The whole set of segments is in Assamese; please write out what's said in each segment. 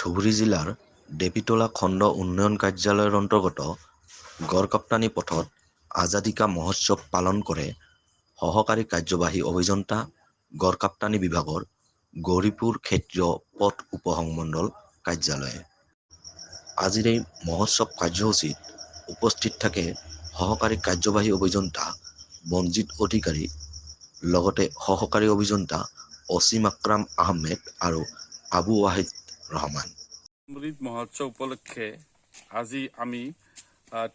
ধুবুৰী জিলাৰ দেৱীতলা খণ্ড উন্নয়ন কাৰ্যালয়ৰ অন্তৰ্গত গড়কাপ্তানি পথত আজাদী কা মহোৎসৱ পালন কৰে সহকাৰী কাৰ্যবাহী অভিযন্তা, গড়কাপ্তানি বিভাগৰ গৌৰীপুৰ ক্ষেত্ৰীয় পথ উপ সংমণ্ডল কাৰ্যালয়ে। আজিৰ এই মহোৎসৱ কাৰ্যসূচীত উপস্থিত থাকে সহকাৰী কাৰ্যবাহী অভিযন্তা বঞ্জিত অধিকাৰী, লগতে সহকাৰী অভিযন্তা অছিম আকৰাম আহমেদ আৰু আবু ৱাহিদ ৰহমান। অমৃত মহোৎসৱ উপলক্ষে আজি আমি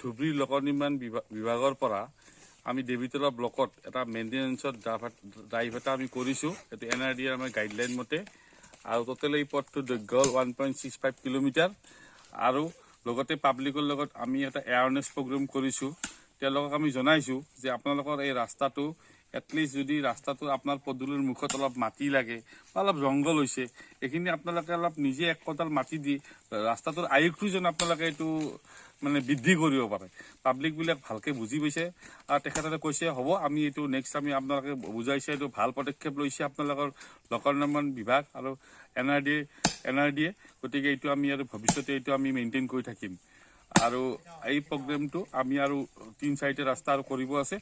ধুবুৰী লোক নিৰ্মাণ বিভাগৰ পৰা আমি দেৱীতলা ব্লকত এটা মেইনটেনেঞ্চৰ ড্ৰাইভ এটা আমি কৰিছোঁ। এইটো এনআৰডিৰ আমাৰ গাইডলাইন মতে আৰু টোটেল এই পথটোৰ দৈৰ্ঘ্য হ'ল 1.65 কিলোমিটাৰ। আৰু লগতে পাব্লিকৰ লগত আমি এটা এৱাৰনেছ প্ৰগ্ৰেম কৰিছোঁ। তেওঁলোকক আমি জনাইছোঁ যে আপোনালোকৰ এই ৰাস্তাটো এটলিষ্ট যদি ৰাস্তাটো আপোনাৰ পদূলিৰ মুখত অলপ মাটি লাগে বা অলপ জংঘল হৈছে, এইখিনি আপোনালোকে অলপ নিজে এক কোদাল মাটি দি ৰাস্তাটোৰ আয়ুসটো যেন আপোনালোকে এইটো মানে বৃদ্ধি কৰিব পাৰে। পাব্লিকবিলাক ভালকৈ বুজি পাইছে আৰু তেখেতসকলে কৈছে, হ'ব, আমি এইটো নেক্সট আমি আপোনালোকে বুজাইছে, এইটো ভাল পদক্ষেপ লৈছে আপোনালোকৰ লোক নিৰ্মাণ বিভাগ আৰু এন আৰ ডিয়ে। গতিকে এইটো আমি আৰু ভৱিষ্যতে এইটো আমি মেইনটেইন কৰি থাকিম। আৰু এই প্ৰগ্ৰেমটো আমি আৰু তিনি চাৰিটা ৰাস্তা আৰু কৰিব আছে।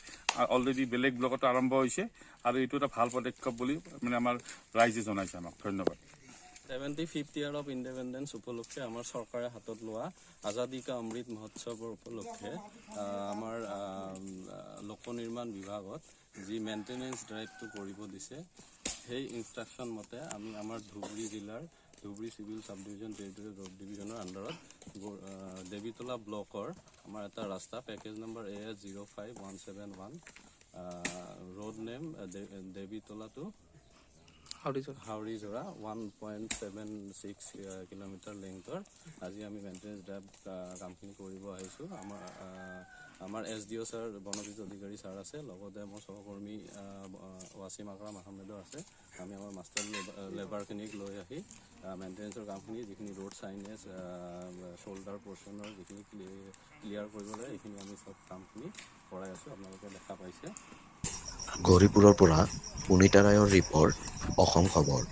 অলৰেডি বেলেগ ব্লকতো আৰম্ভ হৈছে আৰু এইটো এটা ভাল পদক্ষেপ বুলি মানে আমাৰ ৰাইজে জনাইছে আমাক। ধন্যবাদ। 75th year of independence উপলক্ষে আমাৰ চৰকাৰে হাতত লোৱা আজাদী কা অমৃত মহোৎসৱৰ উপলক্ষে আমাৰ লোক নিৰ্মাণ বিভাগত যি মেইনটেনেঞ্চ ড্ৰাইভটো কৰিব দিছে, সেই ইনষ্ট্ৰাকশ্যন মতে আমি আমাৰ ধুবুৰী জিলাৰ Dhubri civil sub division territorial road ডিভিজনৰ আণ্ডাৰত দেৱীতলা ব্লকৰ আমাৰ এটা ৰাস্তা, package number AS 05171, road name Debitola to Haurijora, 1.76 kilometre লেংথৰ আজি আমি মেইনটেনেঞ্চ ড্ৰাইভ কামখিনি কৰিব আহিছোঁ। আমাৰ এছ ডি অ' ছাৰ বনজিৎ অধিকাৰী ছাৰ আছে, লগতে মোৰ সহকৰ্মী ৱাছিম আকৰাম আহমেদো আছে। আমি আমাৰ মাষ্টাৰ লেবাৰখিনিক লৈ আহি মেইনটেনেঞ্চৰ কামখিনি, যিখিনি ৰোড চাইনেজ, শ্বল্ডাৰ পৰ্চনৰ যিখিনি ক্লিয়াৰ কৰিব লাগে, এইখিনি আমি চব কামখিনি কৰাই আছোঁ। আপোনালোকে দেখা পাইছে। গৌৰীপুৰৰ পৰা পুনিতা ৰায়ৰ ৰিপৰ্ট, অসম খবৰ।